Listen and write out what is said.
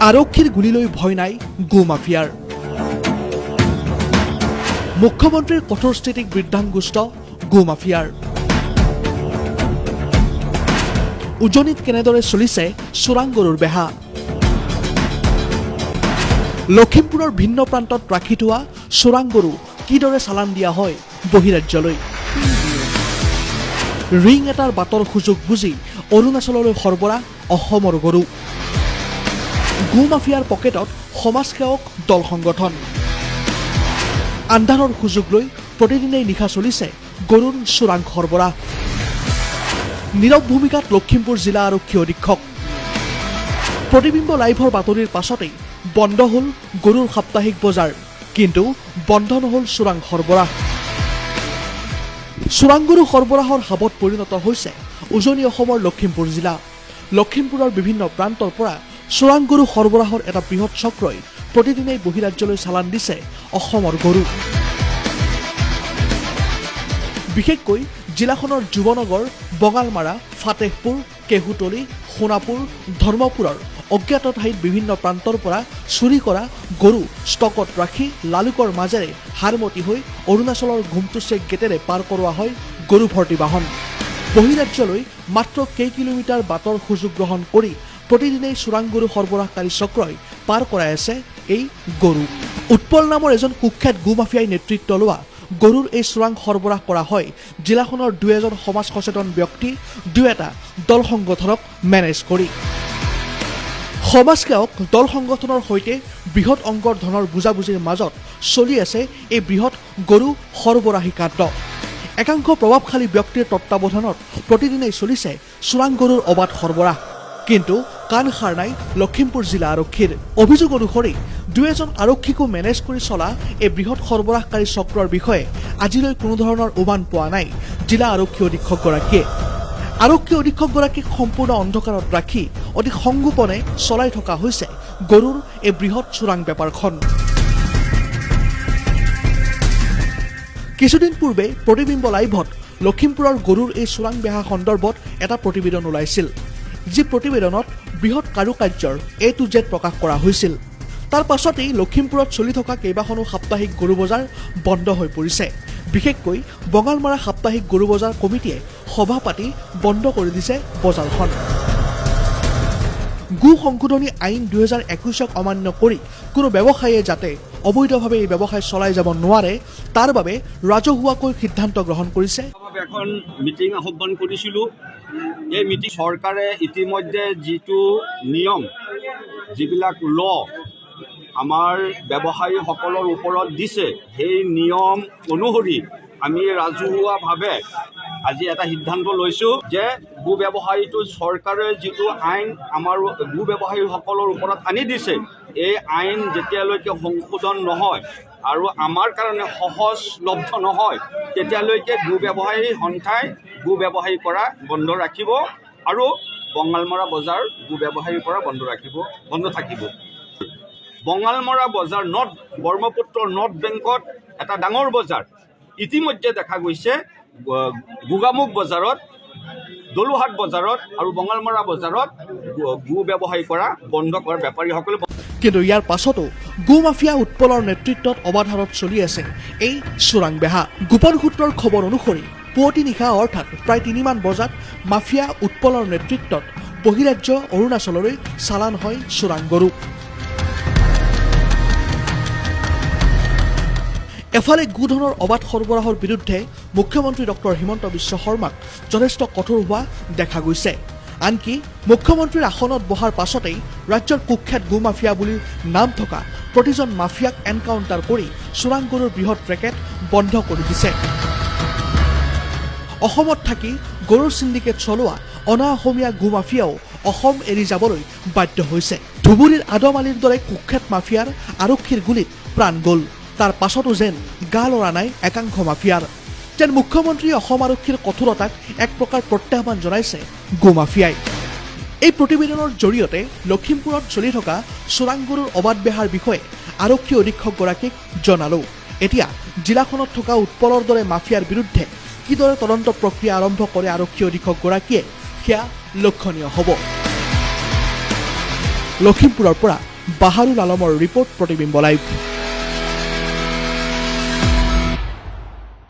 আৰক্ষীৰ গুলীলৈ ভয় নাই গো মাফিয়াৰ। মুখ্যমন্ত্ৰীৰ কঠোৰ স্থিতিক বৃদ্ধাংগুষ্ঠ গো মাফিয়াৰ। উজনিত কেনেদৰে চলিছে চোৰাং গৰুৰ বেহা? লখিমপুৰৰ ভিন্ন প্ৰান্তত ৰাখি থোৱা চোৰাং গৰু কিদৰে চালান দিয়া হয় বহিৰাজ্যলৈ? ৰিং এটাৰ বাটৰ সুযোগ বুজি অৰুণাচললৈ সৰবৰাহ অসমৰ গৰু। গো মাফিয়াৰ পকেটত সমাজসেৱক, দল সংগঠন। আন্ধাৰৰ সুযোগ লৈ প্ৰতিদিনেই নিশা চলিছে গৰুৰ চোৰাং সৰবৰাহ। নীৰৱ ভূমিকাত লখিমপুৰ জিলা আৰক্ষী অধীক্ষক। প্ৰতিবিম্ব লাইভৰ বাতৰিৰ পাছতেই বন্ধ হ'ল গৰুৰ সাপ্তাহিক বজাৰ, কিন্তু বন্ধ নহ'ল চোৰাং সৰবৰাহ। চোৰাং গৰু সৰবৰাহৰ হাবত পৰিণত হৈছে উজনি অসমৰ লখিমপুৰ জিলা। লখিমপুৰৰ বিভিন্ন প্ৰান্তৰ পৰা চোৰাং গৰু সৰবৰাহৰ এটা বৃহৎ চক্ৰই প্ৰতিদিনেই বহিৰাজ্যলৈ চালান দিছে অসমৰ গৰু। বিশেষকৈ জিলাখনৰ যুৱনগৰ, বঙালমাৰা, ফাতেহপুৰ, কেহুতলী, সোণাপুৰ, ধৰ্মপুৰৰ অজ্ঞাত ঠাইত বিভিন্ন প্ৰান্তৰ পৰা চুৰি কৰা গৰু ষ্টকত ৰাখি লালুকৰ মাজেৰে হাৰমতি হৈ অৰুণাচলৰ ঘুমটু চেক গেটেৰে পাৰ কৰোৱা হয় গৰু ভৰ্তি বাহন। বহিৰাজ্যলৈ মাত্ৰ কেই কিলোমিটাৰ বাটৰ সুযোগ গ্ৰহণ কৰি প্ৰতিদিনেই চোৰাং গৰু সৰবৰাহকাৰী চক্ৰই পাৰ কৰাই আছে এই গৰু। উৎপল নামৰ এজন কুখ্যাত গো মাফিয়াই নেতৃত্ব লোৱা গৰুৰ এই চোৰাং সৰবৰাহ কৰা হয় জিলাখনৰ দুই এজন সমাজ সচেতন ব্যক্তি, দুই এটা দল সংগঠনক মেনেজ কৰি। সমাজসেৱক, দল সংগঠনৰ সৈতে বৃহৎ অংকৰ ধনৰ বুজাবুজিৰ মাজত চলি আছে এই বৃহৎ গৰু সৰবৰাহী কাণ্ড। একাংশ প্ৰভাৱশালী ব্যক্তিৰ তত্বাৱধানত প্ৰতিদিনেই চলিছে চোৰাং গৰুৰ অবাধ সৰবৰাহ, কিন্তু কাণসাৰ নাই লখিমপুৰ জিলা আৰক্ষীৰ। অভিযোগ অনুসৰি দুই এজন আৰক্ষীকো মেনেজ কৰি চলা এই বৃহৎ সৰবৰাহকাৰী চক্ৰৰ বিষয়ে আজিলৈ কোনো ধৰণৰ উমান পোৱা নাই জিলা আৰক্ষী অধীক্ষকগৰাকীয়ে। আৰক্ষী অধীক্ষকগৰাকীক সম্পূৰ্ণ অন্ধকাৰত ৰাখি অতি সংগোপনে চলাই থকা হৈছে গৰুৰ এই বৃহৎ চোৰাং বেপাৰখন। কিছুদিন পূৰ্বে প্ৰতিবিম্ব লাইভত লখিমপুৰৰ গৰুৰ এই চোৰাং বেহা সন্দৰ্ভত এটা প্ৰতিবেদন ওলাইছিল, যি প্ৰতিবেদনত বৃহৎ কাৰুকাৰ্যৰ এ টু জেড প্ৰকাশ কৰা হৈছিল। তাৰ পাছতেই লখিমপুৰত চলি থকা কেইবাখনো সাপ্তাহিক গৰু বজাৰ বন্ধ হৈ পৰিছে। বিশেষকৈ বঙালমৰা সাপ্তাহিক গৰু বজাৰ কমিটিয়ে সভা পাতি বন্ধ কৰি দিছে বজাৰখন। গো সংশোধনী আইন 2021ক অমান্য কৰি কোনো ব্যৱসায়ীয়ে যাতে অবৈধভাৱে এই ব্যৱসায় চলাই যাব নোৱাৰে, তাৰ বাবে ৰাজহুৱাকৈ সিদ্ধান্ত গ্ৰহণ কৰিছে। এখন মিটিং আহ্বান কৰিছিলোঁ। এই মিটিং চৰকাৰে ইতিমধ্যে যিটো নিয়ম, যিবিলাক ল' আমাৰ ব্যৱসায়ীসকলৰ ওপৰত দিছে, সেই নিয়ম অনুসৰি আমি ৰাজহুৱাভাৱে আজি এটা সিদ্ধান্ত লৈছোঁ যে গো ব্যৱসায়ীটো চৰকাৰে যিটো আইন আমাৰ গো ব্যৱসায়ীসকলৰ ওপৰত আনি দিছে, এই আইন যেতিয়ালৈকে সংশোধন নহয় আৰু আমাৰ কাৰণে সহজলভ্য নহয়, তেতিয়ালৈকে গো ব্যৱসায়ী সন্থাই গো ব্যৱসায়ী কৰা বন্ধ ৰাখিব আৰু বঙালমৰা বজাৰ গো ব্যৱসায়ীৰ পৰা বন্ধ ৰাখিব, বন্ধ থাকিব। বঙালমৰা বজাৰ নৰ্থ ব্ৰহ্মপুত্ৰ নৰ্থ বেংকত এটা ডাঙৰ বজাৰ। ইতিমধ্যে দেখা গৈছে গোগামুখ বজাৰত, দলুহাট বজাৰত আৰু বঙালমৰা বজাৰত গো ব্যৱসায়ী কৰা বন্ধ কৰা বেপাৰীসকলে। কিন্তু ইয়াৰ পাছতো গো মাফিয়া উৎপলৰ নেতৃত্বত অবাধ হাৰত চলি আছে এই চোৰাং বেহা। গোপন সূত্ৰৰ খবৰ অনুসৰি পুৱতি নিশা অৰ্থাৎ প্ৰায় 3মান বজাত মাফিয়া উৎপলৰ নেতৃত্বত বহিৰাজ্য অৰুণাচললৈ চালান হয় চোৰাং গৰু। এফালে গোধনৰ অবাধ সৰবৰাহৰ বিৰুদ্ধে মুখ্যমন্ত্ৰী ডক্টৰ হিমন্ত বিশ্ব শৰ্মাক যথেষ্ট কঠোৰ হোৱা দেখা গৈছে। আনকি মুখ্যমন্ত্ৰীৰ আসনত বহাৰ পাছতেই ৰাজ্যৰ কুখ্যাত গো মাফিয়া বুলি নাম থকা প্ৰতিজন মাফিয়াক এনকাউণ্টাৰ কৰি চোৰাং গৰুৰ বৃহৎ ৰেকেট বন্ধ কৰি দিছে। অসমত থাকি গৰুৰ চিণ্ডিকেট চলোৱা অনা অসমীয়া গো মাফিয়াও অসম এৰি যাবলৈ বাধ্য হৈছে। ধুবুৰীৰ আদম আলীৰ দৰে কুখ্যাত মাফিয়াৰ আৰক্ষীৰ গুলীত প্ৰাণ গ'ল। তাৰ পাছতো যেন গা লৰা নাই একাংশ মাফিয়াৰ। যেন মুখ্যমন্ত্ৰীয়ে অসম আৰক্ষীৰ কঠোৰতাক এক প্ৰকাৰ প্ৰত্যাহ্বান জনাইছে গো মাফিয়াই। এই প্ৰতিবেদনৰ জৰিয়তে লখিমপুৰত চলি থকা চোৰাং গৰুৰ অবাধ বেহাৰ বিষয়ে আৰক্ষী অধীক্ষকগৰাকীক জনালো। এতিয়া জিলাখনত থকা উৎপলৰ দৰে মাফিয়াৰ বিৰুদ্ধে কিদৰে তদন্ত প্ৰক্ৰিয়া আৰম্ভ কৰে আৰক্ষী অধীক্ষকগৰাকীয়ে, সেয়া লক্ষণীয় হ'ব। লখিমপুৰৰ পৰা বাহাৰুল আলমৰ ৰিপৰ্ট, প্ৰতিবিম্ব লাইভ।